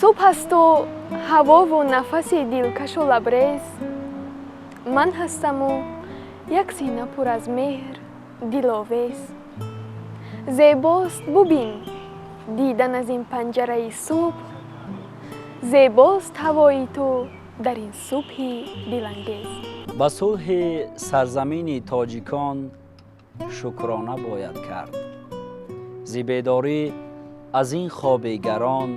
Субҳ асту ҳавову нафаси дилкашу лабрез, ман ҳастаму як сина пур аз меҳр, диловез. Зебост, бубин, дидан аз ин панҷараи субҳ, зебост ҳавои ту дар ин субҳи дилангез. Ба сулҳи сарзамини тоҷикон шукрона бояд кард, зи бедорӣ аз ин хоби гарон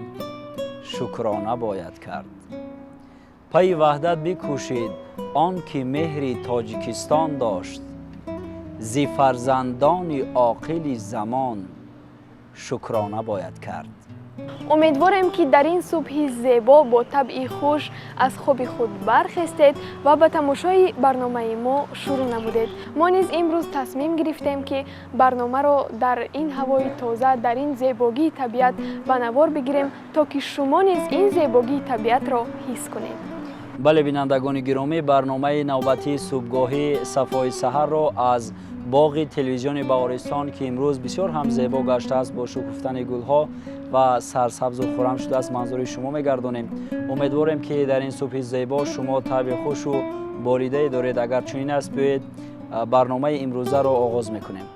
шукрона бояд кард. Пайи ваҳдат бикӯшид он ки меҳри Тоҷикистон дошт, зи фарзандони оқили замон шукрона бояд кард. Умедворем, ки дар ин субҳи зебо бо табъи хуш аз хоби худ бархестед ва ба тамошои барномаи мо шурӯъ намудед. Мо низ имрӯз тасмим гирифтем, ки барномаро дар ин ҳавои тоза, дар ин зебогии табиат ба навор бигирем, то ки шумо низ ин зебогии табиатро ҳис кунед. Бале, бинандагони гиромӣ, барномаи навбатии субҳгоҳӣ «Сафои саҳарро» аз боғи телевизиони Баҳористон, ки имрӯз бисёр ҳам зебо гаштааст бо шукуфтани гулҳо ва сарсабзу хуррам шудааст, манзури шумо мегардонем. Умедворем, ки дар ин субҳи зебо шумо табъи хушу болидае доред. Агар чунин аст, биёед, барномаи имрӯзаро оғоз мекунем.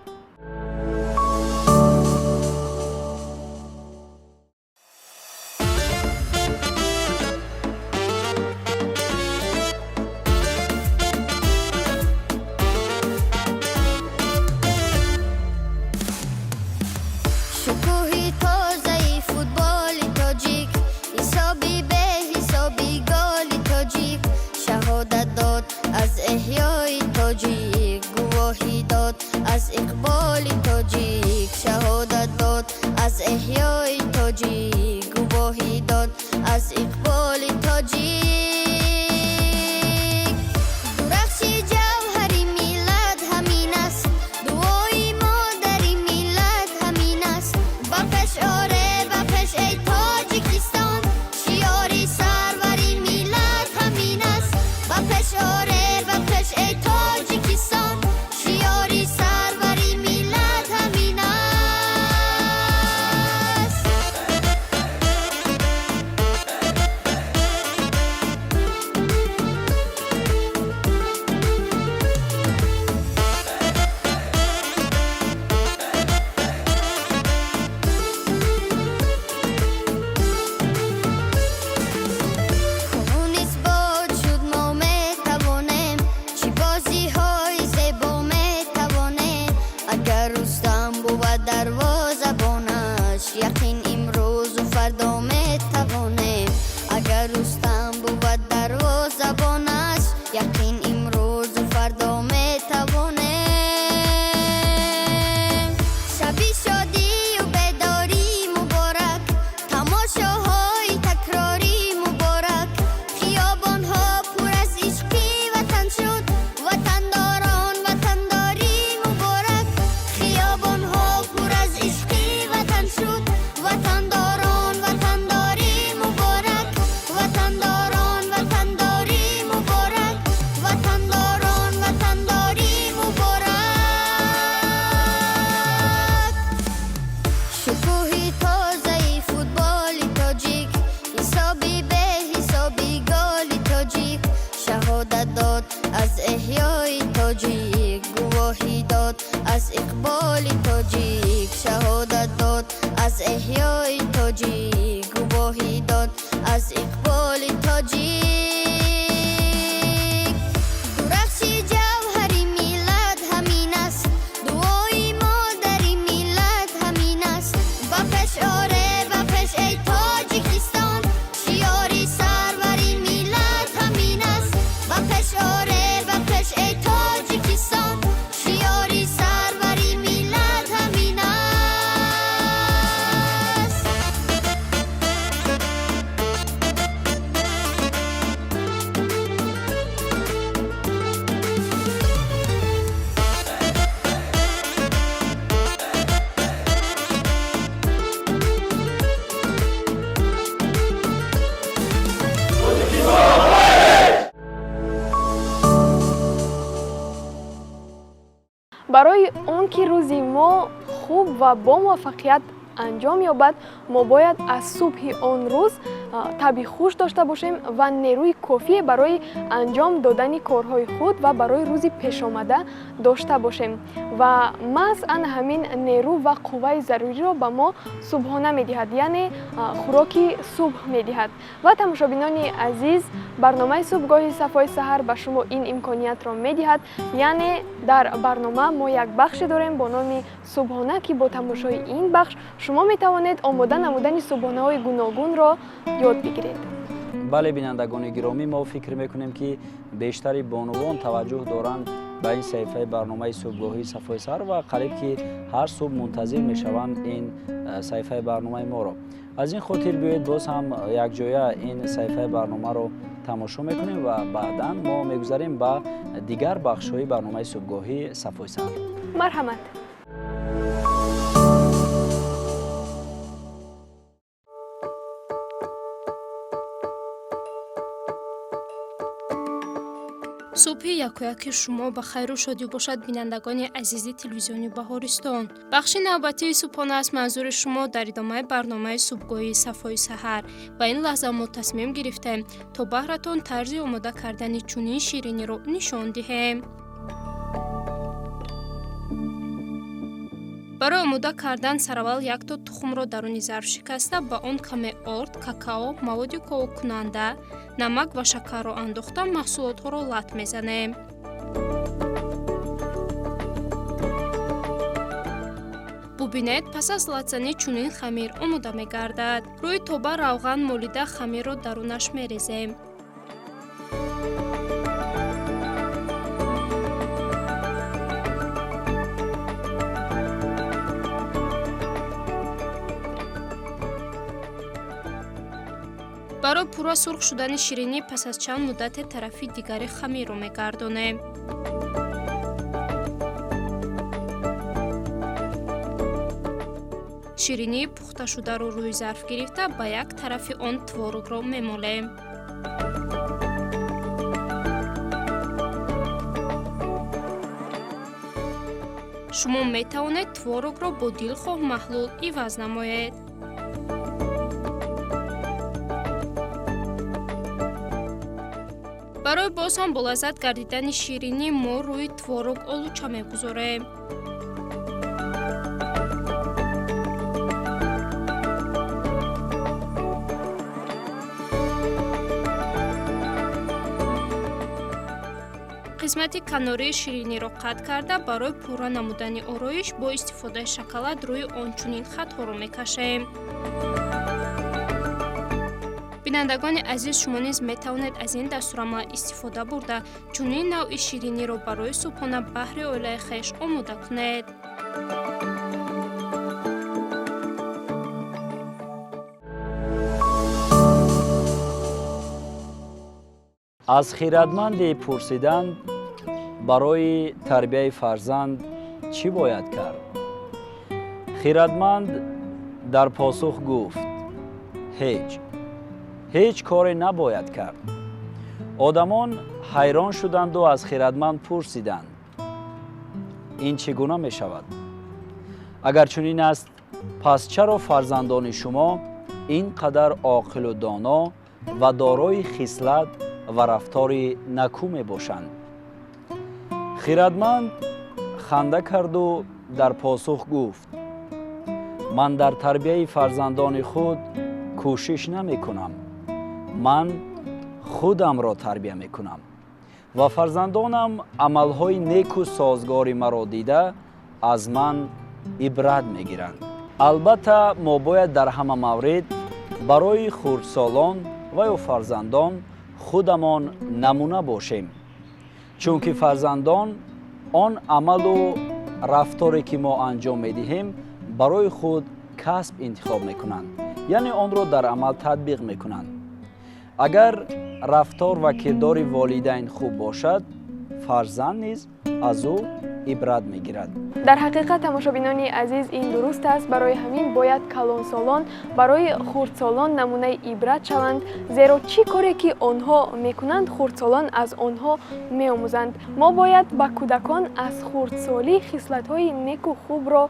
Шукӯҳи тозаи футболи тоҷик, ҳисоби беҳисоби голи тоҷик, шаҳодат дод аз эҳёи тоҷик, гувоҳӣ дод аз иқболи тоҷик, шаҳодат дод аз эҳёи тоҷик, гувоҳӣ дод аз иқболи тоҷик. Дурахши ҷавҳари миллат ҳамин аст, дуои модари миллат ҳамин аст. Ба пеш оре, ба пеш, эй Тоҷикистон, шиори сарвари миллат ҳамин аст. Ба пеш оре, ба пеш, эй Тоҷикистон, шиори сарвари миллат ҳамин аст. Кунун исбот шуд, мо метавонем, чӣ бозиҳои зебо метавонем. Агар Рустам бувад дарвозабонаш, яқин имрӯзу фардо метавонем. Агар Рустам бувад дарвозабонаш, яқин имрӯзу фардо метавонем. Шаби шодию бедорӣ муборак, тамошоҳои такрорӣ муборак. Хиёбонҳо пур аз ишқи ватан шуд, ватандорон, ватандорӣ муборак. Хиёбонҳо пур аз ишқи ватан шуд, ватандорон, ватандорӣ муборак. Ватандорон, ватандорӣ муборак. Ватандорон, ватандорӣ муборак. Шукӯҳи тозаи футболи тоҷик, ҳисоби беҳисоби голи тоҷик, шаҳодат дод аз эҳёи тоҷик, гувоҳӣ дод аз иқболи тоҷик, шаҳодат дод аз эҳёи тоҷик, гувоҳӣ дод аз иқболи тоҷик. Дурахши ҷавҳари миллат ҳамин аст, дуои модари миллат ҳамин аст. Ба пеш оре, ба пеш, эй Тоҷикистон, шиори сарвари миллат ҳамин аст. Ба пеш оре, ба пеш, эй Тоҷикистон, шиори сарвари миллат ҳамин аст. Барои он ки рӯзи мо хуб ва бо муваффақият анҷом ёбад, мо бояд аз субҳи он рӯз табъи хуш дошта бошем ва нерӯи кофие барои анҷом додани корҳои худ ва барои рӯзи пешомада дошта бошем. Ва маҳз ана ҳамин нерӯ ва қувваи заруриро ба мо субҳона медиҳад, яъне хӯроки субҳ медиҳад. Ва тамошобинони азиз, барномаи субҳгоҳи Сафои саҳар ба шумо ин имкониятро медиҳад. Яъне дар барнома мо як бахше дорем бо номи субҳона, ки бо тамошои ин бахш шумо метавонед омода намудани субҳонаҳои гуногунро ёд бигиред. Бале, бинандагони гиромӣ, мо фикр мекунем, ки бештари бонувон таваҷҷӯҳ доранд ба ин саҳифаи барномаи субҳгоҳии Сафои саҳар ва қариб ки ҳар субҳ мунтазир мешаванд ин саҳифаи барномаи моро. Аз ин хотир биёед, боз ҳам якҷоя ин саҳифаи барномаро тамошо мекунем ва баъдан мо мегузарем ба дигар бахшҳои барномаи субҳгоҳии Сафои саҳар. Марҳамат. Субҳи якояки шумо ба хайру шодӣ бошад, бинандагони азизи телевизиони Баҳористон. Бахши навбатии субҳона аст манзури шумо дар идомаи барномаи субҳгоҳии Сафои саҳар. Ва ин лаҳза мо тасмим гирифтем, то баҳратон тарзи омода кардани чунин шириниро нишон диҳем. Барои омода кардан сараввал якто тухмро даруни зарф шикаста, ба он каме орд, какао, маводи ковоккунанда, намак ва шакарро андохта, маҳсулотҳоро лат мезанем. Бубинед, пас аз латзанӣ чунин хамир омода мегардад. Рӯи тоба равған молида, хамирро дарунаш мерезем. Барои пурра сурх шудани ширинӣ пас аз чанд муддате тарафи дигари хамирро мегардонем. Ширинии пухташударо рӯи зарф гирифта, ба як тарафи он творогро мемолем. Шумо метавонед творогро бо дилхоҳ маҳлул иваз намоед. Барои боз ҳам болаззат гардидани ширинӣ мо рӯи творог олуча мегузорем. Қисмати канории шириниро қатъ карда, барои пурра намудани ороиш бо истифодаи шоколад рӯи он чунин хатҳоро мекашем. Бинандагони азиз, шумо низ метавонед аз ин дастурамал истифода бурда, чунин навъи шириниро барои субҳона баҳри оилаи хеш омода кунед. Аз хиратманде пурсиданд, барои тарбияи фарзанд чӣ бояд кард? Хиратманд дар посух гуфт: ҳеҷ, ҳеҷ коре набояд кард. Одамон ҳайрон шуданду аз хиратманд пурсиданд: ин чӣ гуна мешавад? Агар чунин аст, пас чаро фарзандони шумо ин қадар оқилу доно ва дорои хислат ва рафтори накӯ мебошанд? Хиратманд ханда карду дар посух гуфт: ман дар тарбияи фарзандони худ кӯшиш намекунам, ман худамро тарбия мекунам ва фарзандонам амалҳои неку созгори маро дида аз ман ибрат мегиранд. Албатта, мо бояд дар ҳама маврид барои хурдсолон ва ё фарзандон худамон намуна бошем, чунки фарзандон он амалу рафторе ки мо анҷом медиҳем, барои худ касб интихоб мекунанд, яъне онро дар амал татбиқ мекунанд. Агар рафтор ва кирдори волидайн хуб бошад, фарзанд низ аз ӯ ибрат мегирад. Дар ҳақиқат, тамошобинони азиз, ин дуруст аст. Барои ҳамин бояд калонсолон барои хурдсолон намунаи ибрат шаванд, зеро чӣ коре ки онҳо мекунанд, хурдсолон аз онҳо меомӯзанд. Мо бояд ба кӯдакон аз хурдсолӣ хислатҳои неку хубро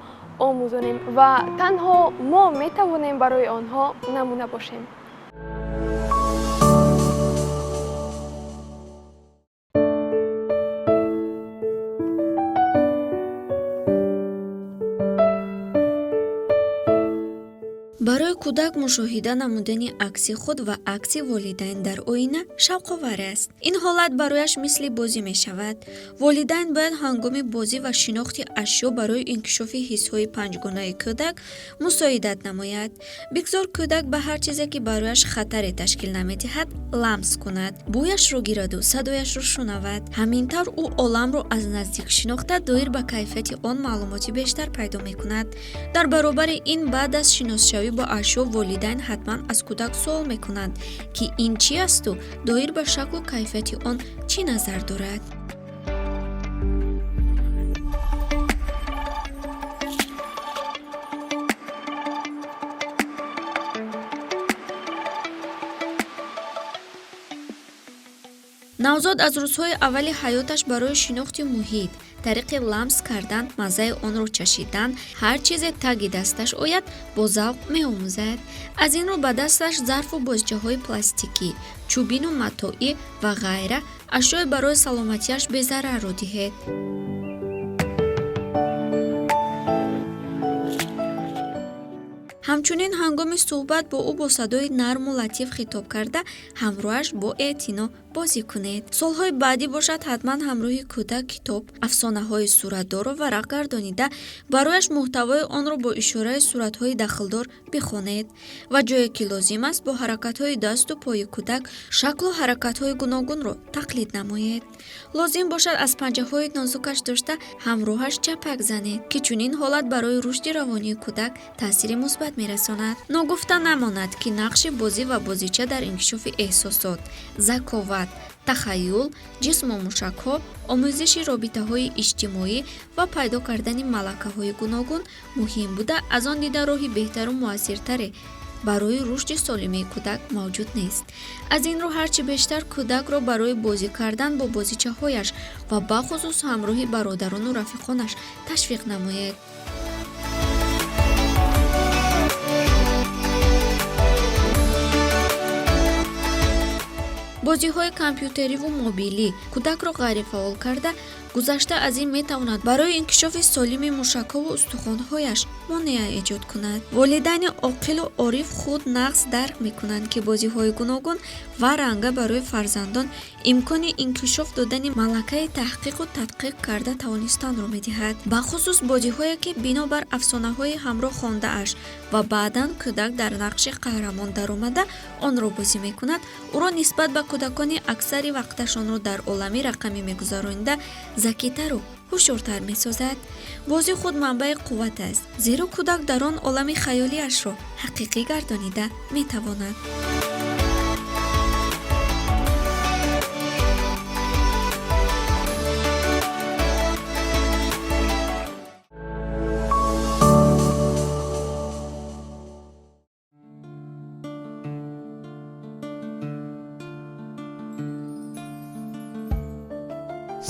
омӯзонем ва танҳо мо метавонем барои онҳо намуна бошем. Барои кӯдак мушоҳида намудани акси худ ва акси волидайн дар оина шавқовар аст. Ин ҳолат барояш мисли бозӣ мешавад. Волидайн бояд ҳангоми бозӣ ва шинохти ашё барои инкишофи ҳиссҳои панҷгонаи кӯдак мусоидат намояд. Бигзор кӯдак ба ҳар чизе, ки барояш хатаре ташкил намедиҳад, ламс кунад, бӯяшро гираду садояшро шунавад. Ҳамин тавр ӯ оламро аз наздик шинохта, доир ба кайфияти он маълумоти бештар пайдо мекунад. Дар баробари ин, баъд аз шиносшавӣ бо ашё, волидайн ҳатман аз кӯдак суол мекунанд, ки ин чӣ асту доир ба шаклу кайфияти он чӣ назар дорад. Навзод аз рӯзҳои аввали ҳаёташ барои шинохти муҳит тариқи ламс кардан, маззаи онро чашидан, ҳар чизе таги дасташ ояд, бо завқ меомӯзад. Аз ин рӯ ба дасташ зарфу бозичаҳои пластикӣ, чӯбину матоӣ ва ғайра ашёи барои саломатиаш безарарро диҳед. Ҳамчунин ҳангоми суҳбат бо ӯ бо садои нарму латиф хитоб карда, ҳамроҳаш бо эътино бозӣ кунед. Солҳои баъдӣ бошад, ҳатман ҳамроҳи кӯдак китоб, афсонаҳои суратдорро варақ гардонида, барояш муҳтавои онро бо ишораи суратҳои дахлдор бихонед ва ҷое ки лозим аст, бо ҳаракатҳои дасту пои кӯдак шаклу ҳаракатҳои гуногунро тақлид намоед. Лозим бошад, аз панҷаҳои нозукаш дошта, ҳамроҳаш чапак занед, ки чунин ҳолат барои рушди равонии кӯдак таъсири мусбат мерасонад. Ногуфта намонад, ки нақши бозӣ ва бозича дар инкишофи эҳсосот, заковат, тахаюл, ҷисму мушакҳо, омӯзиши робитаҳои иҷтимоӣ ва пайдо кардани малакаҳои гуногун муҳим буда, аз он дида роҳи беҳтару муассиртаре барои рушди солимии кӯдак мавҷуд нест. Аз ин рӯ ҳарчи бештар кӯдакро барои бозӣ кардан бо бозичаҳояш ва бахусус ҳамроҳи бародарону рафиқонаш ташвиқ намоед. Бозиҳои компютериву мобилӣ кӯдакро ғайрифаъол карда, гузашта аз ин метавонад барои инкишофи солими мушакҳову устухонҳояш монеа эҷод кунад. Волидайни оқилу ориф худ нағз дарк мекунанд, ки бозиҳои гуногун ва ранга барои фарзандон имкони инкишоф додани малакаи таҳқиқу тадқиқ карда тавонистанро медиҳад, бахусус бозиҳое, ки бинобар афсонаҳои ҳамроҳ хондааш ва баъдан кӯдак дар нақши қаҳрамон даромада онро бозӣ мекунад, ӯро нисбат ба кӯдакони аксари вақташонро дар олами рақамӣ мегузаронида закитару ҳушёртар месозад. Бозӣ худ манбаи қувват аст, зеро кӯдак дар он олами хаёлиашро ҳақиқӣ гардонида метавонад.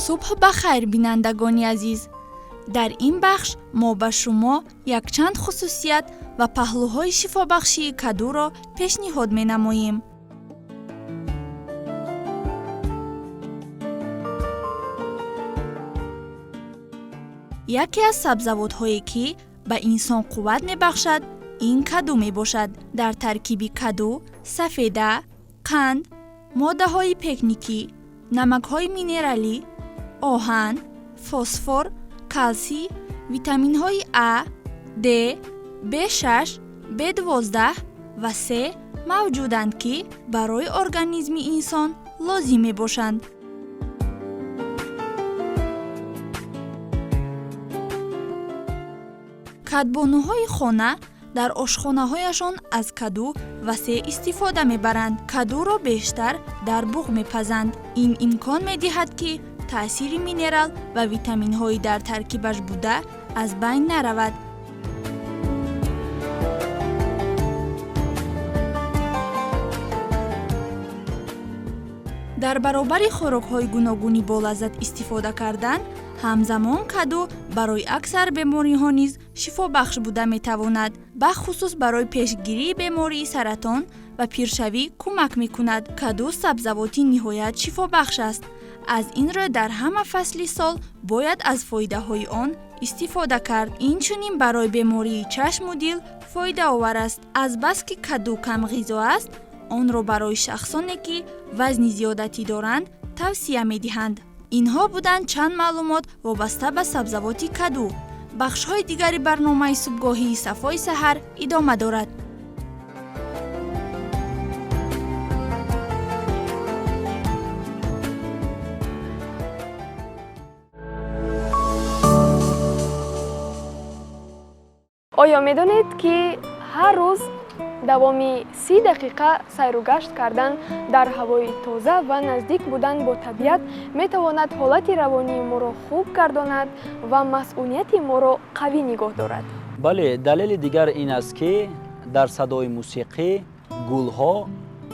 Субҳ ба хайр, бинандагони азиз! Дар ин бахш мо ба шумо якчанд хусусият ва паҳлӯҳои шифобахшии кадуро пешниҳод менамоем. Яке аз сабзавотҳое, ки ба инсон қувват мебахшад, ин каду мебошад. Дар таркиби каду сафеда, қанд, моддаҳои пекникӣ, намакҳои минералӣ, оҳан, фосфор, калсий, витаминҳои А, Д, Б6, Б12 ва С мавҷуданд, ки барои организми инсон лозим мебошанд. Кадбонуҳои хона дар ошхонаҳояшон аз каду васеъ истифода мебаранд. Кадуро бештар дар буғ мепазанд. Ин имкон медиҳад, ки таъсири минерал ва витаминҳои дар таркибаш буда аз байн наравад. Дар баробари хӯрокҳои гуногуни болаззат истифода кардан, Ҳамзамон каду барои аксар бемориҳо низ шифобахш буда метавонад. Бахусус барои пешгирии бемории саратон ва пиршавӣ кӯмак мекунад. Каду сабзавоти ниҳоят шифобахш аст. Аз ин рӯ дар ҳама фасли сол бояд аз фоидаҳои он истифода кард. Инчунин барои бемории чашму дил фоидаовар аст. Азбаски каду камғизо аст, онро барои шахсоне, ки вазни зиёдатӣ доранд, тавсия медиҳанд. Инҳо буданд чанд маълумот вобаста ба сабзавоти каду. Бахшҳои дигари барномаи субҳгоҳии «Сафои саҳар» идома дорад. Оё медонед, ки ҳар рӯз давоми 30 дақиқа сайру гашт кардан дар ҳавои тоза ва наздик будан бо табиат метавонад ҳолати равонии моро хуб гардонад ва масъунияти моро қавӣ нигоҳ дорад? Бале, далели дигар ин аст, ки дар садои мусиқӣ гулҳо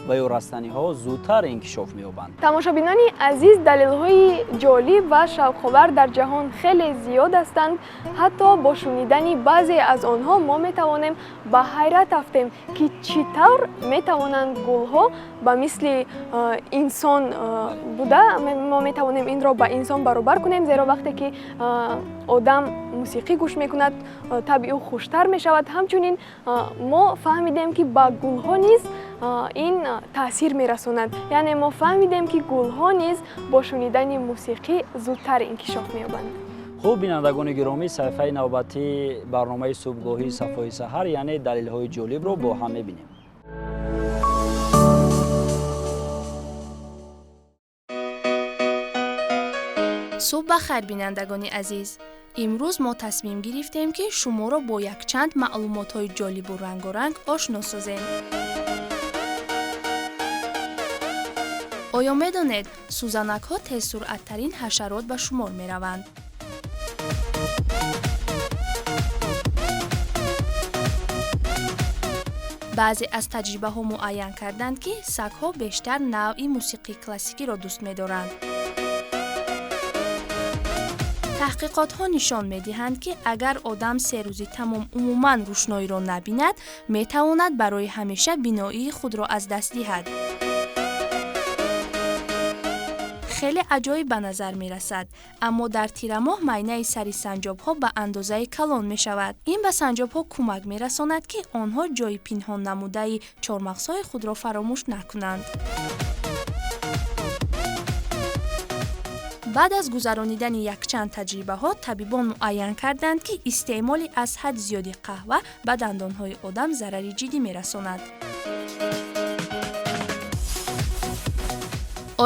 ва ё растаниҳо зудтар инкишоф меёбанд. Тамошобинони азиз, далелҳои ҷолиб ва шавқовар дар ҷаҳон хеле зиёд ҳастанд. Ҳатто бо шунидани баъзе аз онҳо мо метавонем ба ҳайрат афтем, ки чӣ тавр метавонанд гулҳо ба мисли инсон буда. Мо метавонем инро ба инсон баробар кунем, зеро вақте ки одам мусиқӣ гӯш мекунад, табъи ӯ хуштар мешавад. Ҳамчунин мо фаҳмидем, ки ба гулҳо низ ин таъсир мерасонад, яъне мо фаҳмидем, ки гулҳо низ бо шунидани мусиқӣ зудтар инкишоф меёбанд. Хуб, бинандагони гиромӣ, саҳифаи навбатии барномаи субҳгоҳии «Сафои саҳар», яъне далелҳои ҷолибро бо ҳам мебинем. Субҳ ба хайр, бинандагони азиз! Имрӯз мо тасмим гирифтем, ки шуморо бо якчанд маълумотҳои ҷолибу рангоранг ошно созем. Оё медонед, сӯзанакҳо тезсуръаттарин ҳашарот ба шумор мераванд? Баъзе аз таҷрибаҳо муайян карданд, ки сагҳо бештар навъи мусиқии классикиро дӯст медоранд. Таҳқиқотҳо нишон медиҳанд, ки агар одам 3 рӯзи тамом умуман рӯшноиро набинад, метавонад барои ҳамеша биноии худро аз даст диҳад. Хеле аҷоиб ба назар мерасад, аммо дар тирамоҳ майнаи сари санҷобҳо ба андозаи калон мешавад. Ин ба санҷобҳо кӯмак мерасонад, ки онҳо ҷойи пинҳон намудаи чормағзҳои худро фаромӯш накунанд. Баъд аз гузаронидани якчанд таҷрибаҳо табибон муайян карданд, ки истеъмоли аз ҳад зиёди қаҳва ба дандонҳои одам зарари ҷиддӣ мерасонад.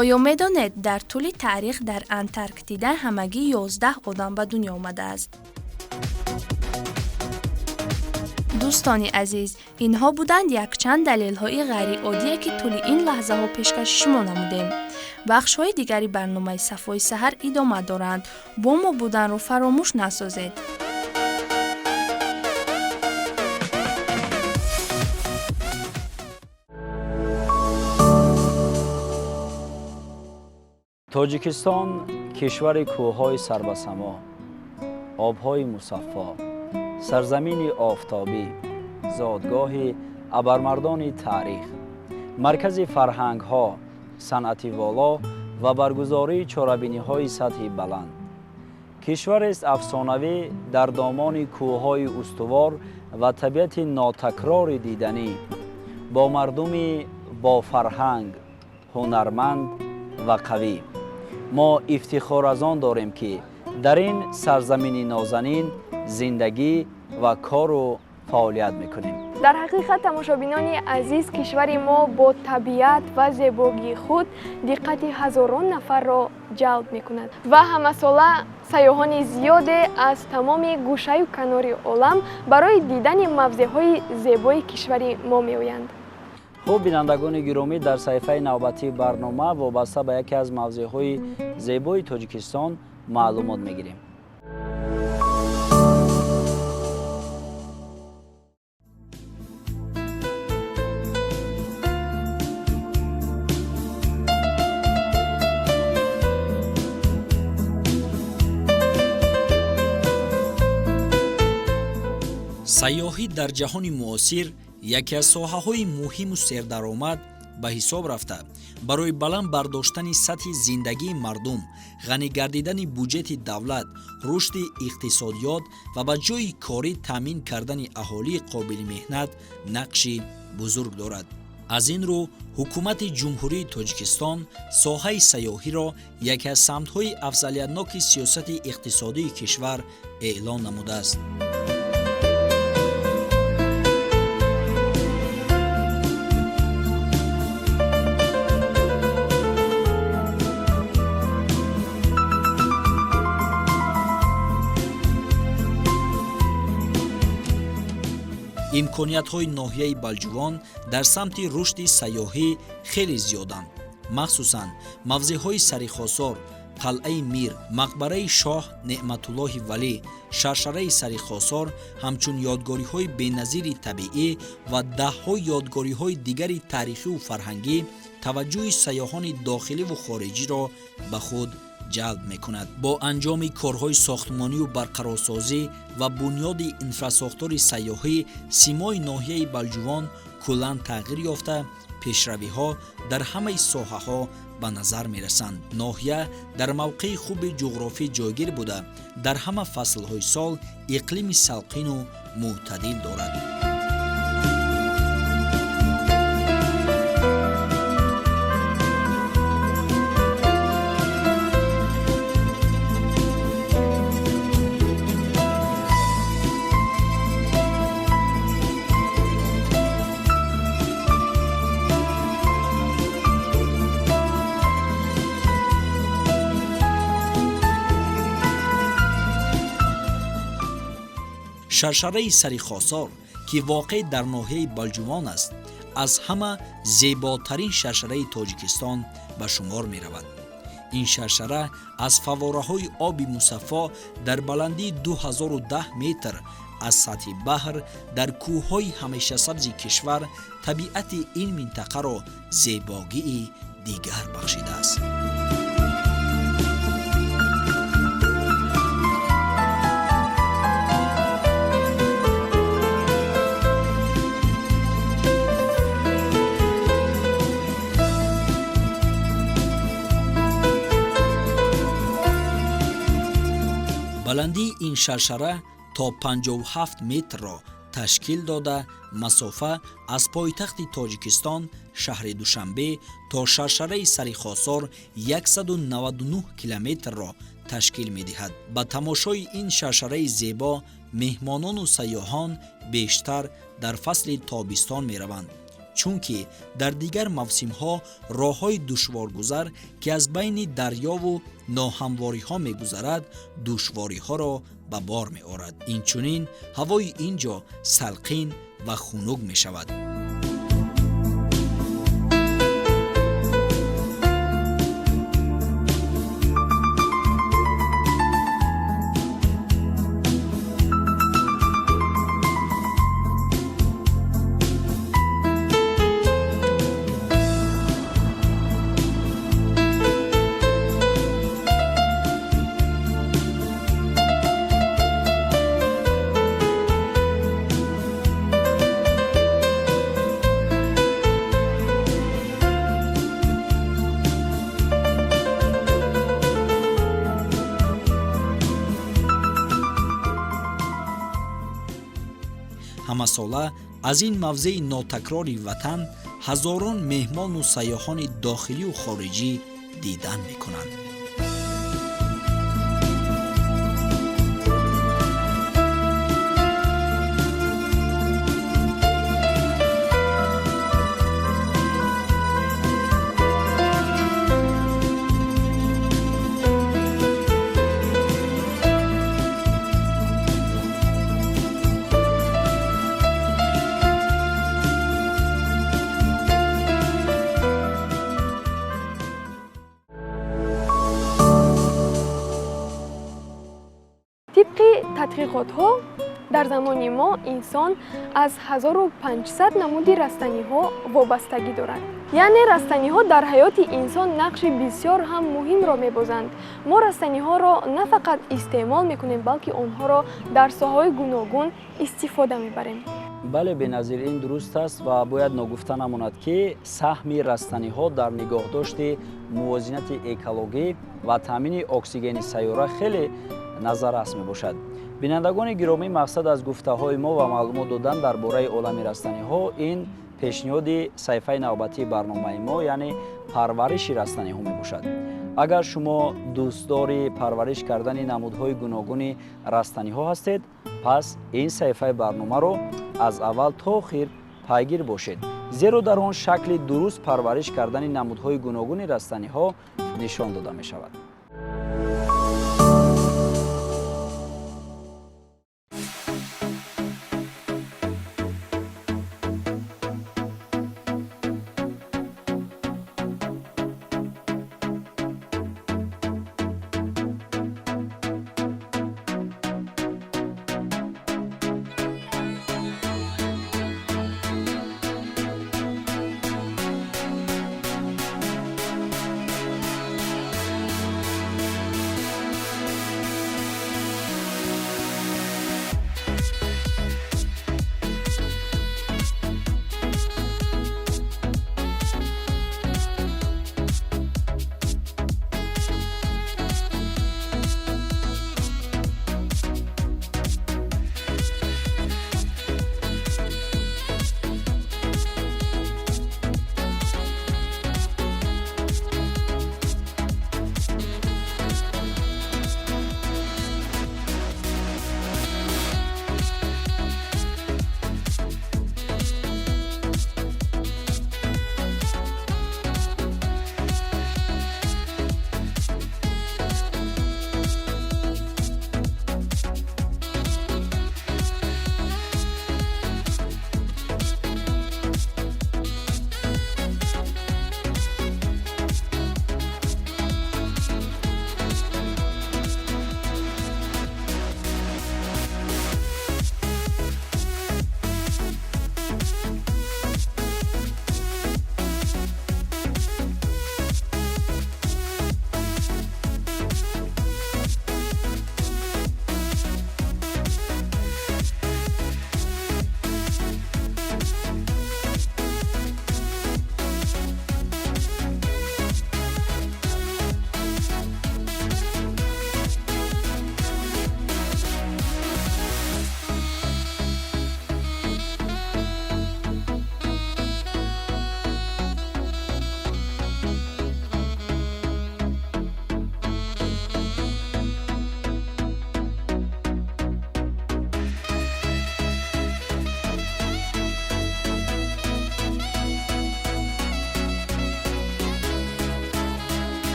Оё медонед, дар тӯли таърих дар Антарктида ҳамагӣ 11 одам ба дунё омадааст? Дӯстони азиз, инҳо буданд якчанд далелҳои ғайриоддие, ки тӯли ин лаҳзаҳо пешкаши шумо намудем. Бахшҳои дигари барномаи «Сафои саҳар» идома доранд. Бо мо буданро фаромӯш насозед. Тоҷикистон кишвари кӯҳҳои сарбасамо, обҳои мусаффо, сарзамини офтобӣ, зодгоҳи абармардони таърих, маркази фарҳангҳо, санъати воло ва баргузории чорабиниҳои сатҳи баланд, кишварест афсонавӣ дар домони кӯҳҳои устувор ва табиати нотакрори диданӣ, бо мардуми бофарҳанг, ҳунарманд ва қавӣ. Мо ифтихор аз он дорем, ки дар ин сарзамини нозанин зиндагӣ ва кору фаъолият мекунем. Дар ҳақиқат, тамошобинони азиз, кишвари мо бо табиат ва зебогии худ диққати ҳазорон нафарро ҷалб мекунад ва ҳамасола сайёҳони зиёде аз тамоми гӯшаю канори олам барои дидани мавзеъҳои зебои кишвари мо меоянд. Хуб, бинандагони гиромӣ, дар саҳифаи навбатии барнома вобаста ба яке аз мавзеъҳои зебои Тоҷикистон маълумот мегирем. Сайёҳӣ дар ҷаҳони муосир яке аз соҳаҳои муҳиму сердаромад ба ҳисоб рафта, барои баланд бардоштани сатҳи зиндагии мардум, ғанӣ гардидани буҷети давлат, рушди иқтисодиёт ва ба ҷойи корӣ таъмин кардани аҳолии қобили меҳнат нақши бузург дорад. Аз ин рӯ ҳукумати Ҷумҳурии Тоҷикистон соҳаи сайёҳиро яке аз самтҳои афзалиятноки сиёсати иқтисодии кишвар эълон намудааст. Имкониятҳои ноҳияи Балҷувон дар самти рушди сайёҳӣ хеле зиёданд. Махсусан мавзеъҳои Сарихосор, Қалъаи Мир, мақбараи шоҳ Неъматуллоҳи Валӣ, шаршараи Сарихосор ҳамчун ёдгориҳои беназири табиӣ ва даҳҳо ёдгориҳои дигари таърихиву фарҳангӣ таваҷҷӯҳи сайёҳони дохиливу хориҷиро ба худ ҷалб мекунад. Бо анҷоми корҳои сохтмонию барқарорсозӣ ва бунёди инфрасохтори сайёҳӣ симои ноҳияи Балҷувон куллан тағйир ёфта, пешравиҳо дар ҳамаи соҳаҳо ба назар мерасанд. Ноҳия дар мавқеи хуби ҷуғрофӣ ҷойгир буда, дар ҳама фаслҳои сол иқлими салқину мӯътадил дорад. Шаршараи Сарихосор, ки воқеъ дар ноҳияи Балҷувон аст, аз ҳама зеботарин шаршараи Тоҷикистон ба шумор меравад. Ин шаршара аз фаввораҳои оби мусаффо дар баландии 2010 метр аз сатҳи баҳр дар кӯҳҳои ҳамешасабзи кишвар табиати ин минтақаро зебогии дигар бахшидааст. Баландии ин шаршара то 57 метрро ташкил дода, масофа аз пойтахти Тоҷикистон шаҳри Душанбе то шаршараи Сарихосор 199 километрро ташкил медиҳад. Ба тамошои ин шаршараи зебо меҳмонону сайёҳон бештар дар фасли тобистон мераванд, чунки дар дигар мавсимҳо роҳҳои душворгузар, ки аз байни дарёву ноҳамвориҳо мегузарад, душвориҳоро ба бор меорад. Инчунин ҳавои ин ҷо салқин ва хунук мешавад. Ҳамасола аз ин мавзеи нотакрори ватан ҳазорон меҳмону сайёҳони дохилию хориҷӣ дидан мекунанд. Тибқи тадқиқотҳо, Дар замони мо инсон аз 1500 намуди растаниҳо вобастагӣ дорад. Яъне растаниҳо дар ҳаёти инсон нақши бисёр ҳам муҳимро мебозанд. Мо растаниҳоро на фақат истеъмол мекунем, балки онҳоро дар соҳаҳои гуногун истифода мебарем. Бале, Беназир, ин дуруст аст ва бояд ногуфта намонад, ки саҳми растаниҳо дар нигоҳдошти мувозинати экологӣ ва таъмини оксигени сайёра хеле назаррас мебошад. Бинандагони гиромӣ, мақсад аз гуфтаҳои мо ва маълумот додан дар бораи олами растаниҳо ин пешниҳоди саҳифаи навбатии барномаи мо, яъне парвариши растаниҳо мебошад. Агар шумо дӯстдори парвариш кардани намудҳои гуногуни растаниҳо ҳастед, пас ин саҳифаи барномаро аз аввал то охир пайгир бошед, зеро дар он шакли дуруст парвариш кардани намудҳои гуногуни растаниҳо нишон дода мешавад.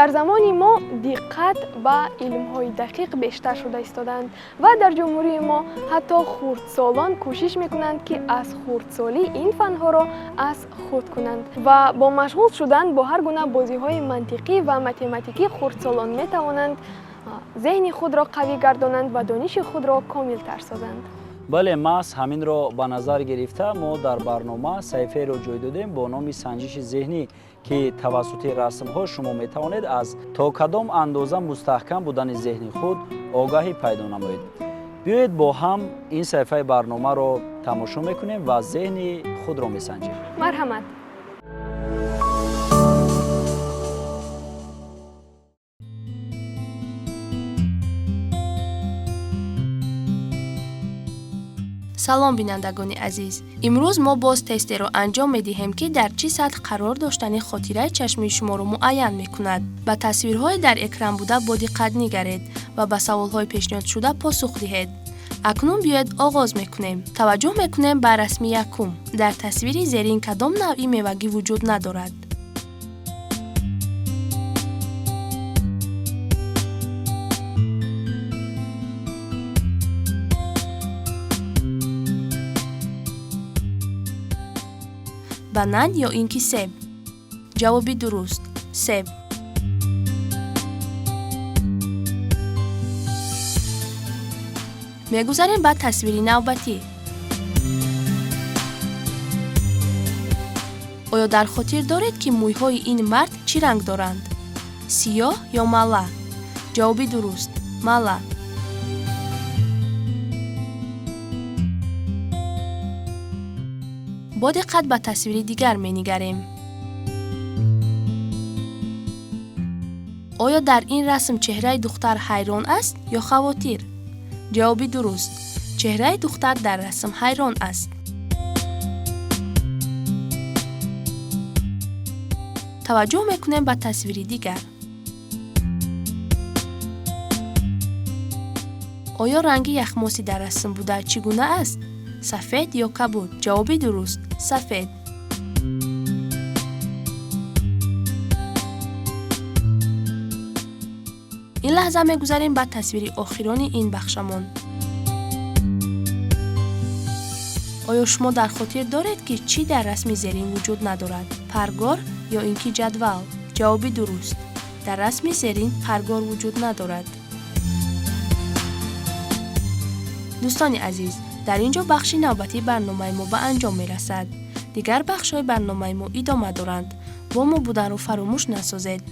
Дар замони мо диққат ба илмҳои дақиқ бештар шуда истодаанд ва дар ҷумҳурии мо ҳатто хурдсолон кӯшиш мекунанд, ки аз хурдсолӣ ин фанҳоро аз худ кунанд ва бо машғул шудан бо ҳар гуна бозиҳои мантиқӣ ва математикӣ хурдсолон метавонанд зеҳни худро қавӣ гардонанд ва дониши худро комилтар созанд. Бале, маҳз ҳаминро ба назар гирифта мо дар барнома саҳифаеро ҷой додем бо номи санҷиши зеҳнӣ, ки тавассути расмҳо шумо метавонед аз то кадом андоза мустаҳкам будани зеҳни худ огаҳӣ пайдо намоед. Биёед бо ҳам ин саҳифаи барномаро тамошо мекунем ва зеҳни худро месанҷем. Марҳамат. Салом, бинандагони азиз. Имрӯз мо боз тестеро анҷом медиҳем, ки дар чӣ сатҳ қарор доштани хотираи чашмии шуморо муайян мекунад. Ба тасвирҳои дар экран буда бо диққат нигаред ва ба саволҳои пешниҳодшуда посух диҳед. Акнун биёед оғоз мекунем. Таваҷҷӯҳ мекунем ба расми якум. Дар тасвири зерин кадом навъи мевагӣ вуҷуд надорад? Банан ё ин ки себ? Ҷавоби дуруст себ. Мегузарем ба тасвири навбатӣ. Оё дар хотир доред, ки мӯйҳои ин мард чӣ ранг доранд? Сиёҳ ё мала? Ҷавоби дуруст мала. Бо диққат ба тасвири дигар менигарем. Оё дар ин расм чеҳраи духтар ҳайрон аст ё хавотир? Ҷавоби дуруст чеҳраи духтар дар расм ҳайрон аст. Таваҷҷӯҳ мекунем ба тасвири дигар. Оё ранги яхмоси дар расм буда чӣ гуна аст? Сафед ё кабуд? Ҷавоби дуруст сафед. Ин лаҳза мегузарем ба тасвири охирони ин бахшамон. Оё шумо дар хотир доред, ки чӣ дар расми зерин вуҷуд надорад? Паргор ё ин ки ҷадвал? Ҷавоби дуруст дар расми зерин паргор вуҷуд надорад. Дӯстони азиз, дар ин ҷо бахши навбатии барномаи мо ба анҷом мерасад. Дигар бахшҳои барномаи мо идома доранд. Бо мо буданро фаромӯш насозед.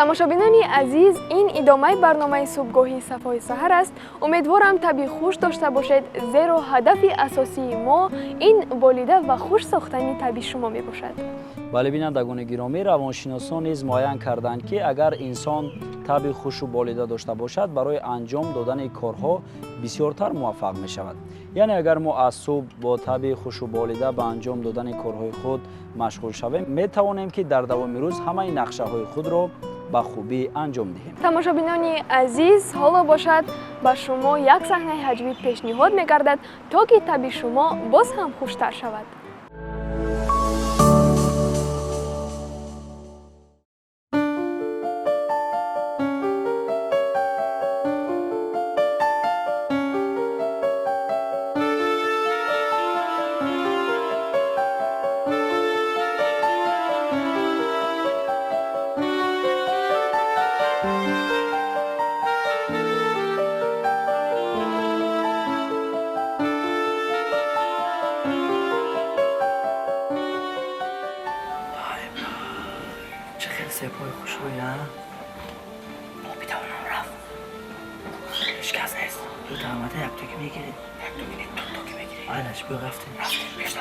Тамошобинони азиз, ин идомаи барномаи субҳгоҳии сафои саҳар аст. Умедворам табъи хуш дошта бошед, зеро ҳадафи асосии мо ин болида ва хуш сохтани табъи шумо мебошад. Бале, бинандагони гиромӣ, равоншиносон низ муайян карданд, ки агар инсон табъи хушу болида дошта бошад, барои анҷом додани корҳо бисёртар муваффақ мешавад. Яъне агар мо аз субҳ бо табъи хушу болида ба анҷом додани корҳои худ машғул шавем, метавонем, ки дар давоми рӯз ҳамаи нақшаҳои худро ба хубӣ анҷом диҳем. Тамошобинони азиз, ҳоло бошад ба шумо як саҳнаи ҳаҷвӣ пешниҳод мегардад, то ки табъи шумо боз ҳам хуштар шавад. سپای خوشرویه آبیدونم رفت هیچ کس نیست. دو تا آمده یک تا که میگیری، یک تا که دو تا که میگیری. آنش بیا رفتیم رفتیم بیشتر.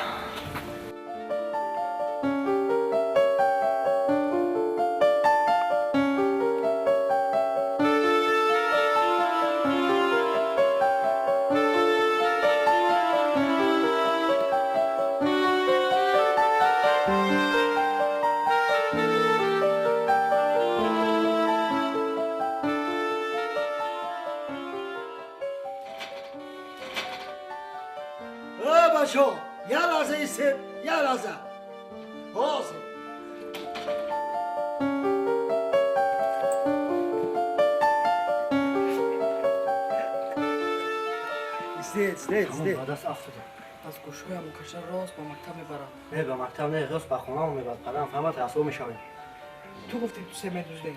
Бачаҳо, як лаҳза истед, як лаҳза. Ҳозир. Истед, истед, истед. Ба даст афтодам. Аз гӯшҳоям каша рост ба мактаб мебарам. Не, ба мактаб не, рост ба хонаам мебарад. Падарам фаҳмад, расво мешавем. Ту гуфтӣ ту се медуздем.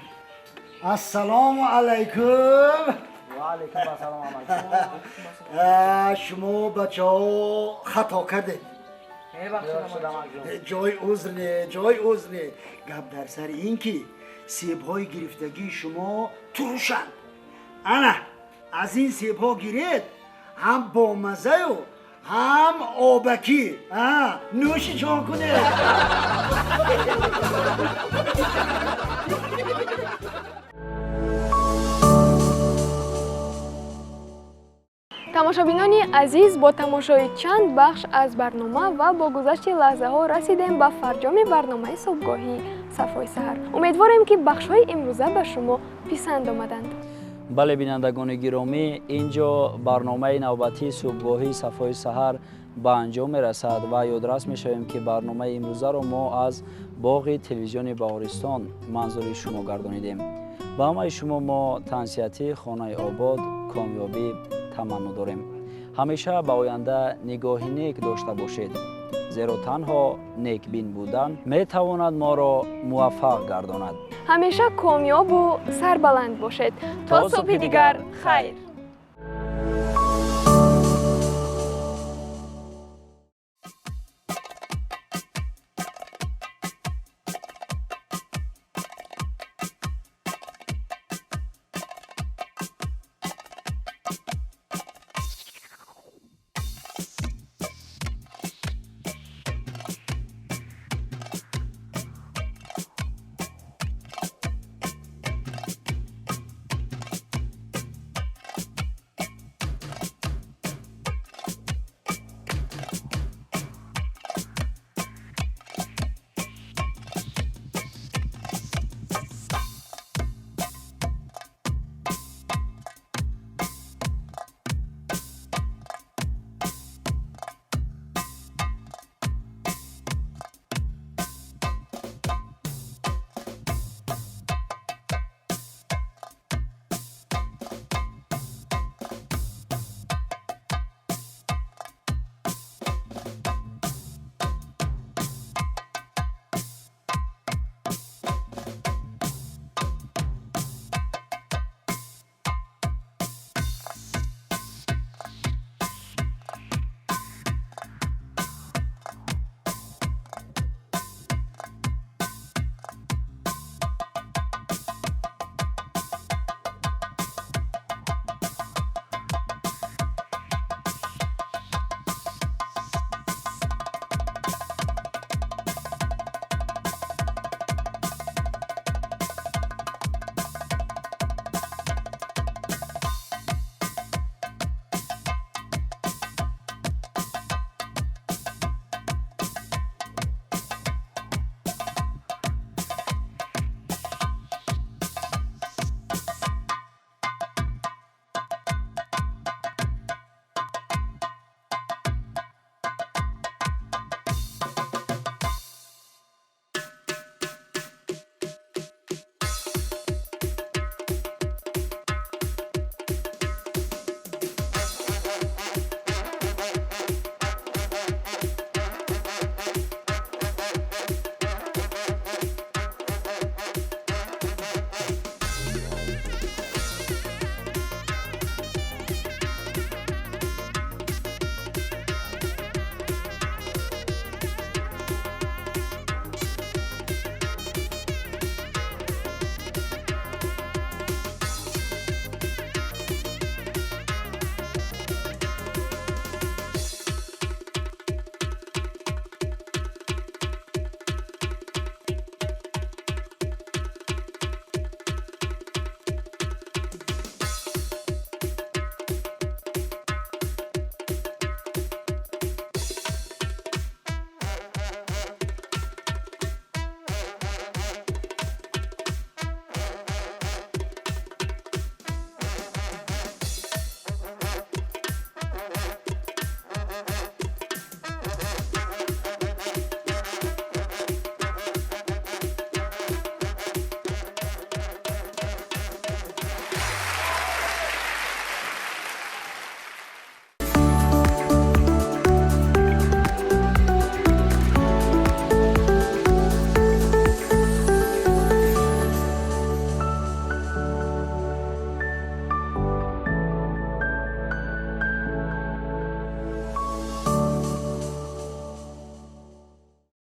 Ассалому алайкум. Ва алайкум ассалом, амакҷон. Шумо бачаҳо хато кардед. Мебахшед, амакҷон. Ҷои узр не, ҷои узр не. Гап дар сари ин ки себҳои гирифтагии шумо турушанд. Ана, аз ин себҳо гиред, ҳам бомазаю, ҳам обакӣ. Нӯши ҷон кунед. Тамошобинони азиз, бо тамошои чанд бахш аз барнома ва бо гузашти лаҳзаҳо расидем ба фарҷоми барномаи субҳгоҳии Сафои саҳар. Умедворем, ки бахшҳои имрӯза ба шумо писанд омаданд. Бале, бинандагони гиромӣ, ин ҷо барномаи навбатии субҳгоҳии Сафои саҳар ба анҷом мерасад ва ёдрас мешавем, ки барномаи имрӯзаро мо аз боғи телевизиони Баҳористон манзури шумо гардонидем. Ба ҳамаи шумо мо тансиҳатӣ, хонаи обод, комёбӣ таманно дорем. Ҳамеша ба оянда нигоҳи нек дошта бошед, зеро танҳо некбин будан метавонад моро муваффақ гардонад. Ҳамеша комёбу сарбаланд бошед. То субҳи дигар, хайр.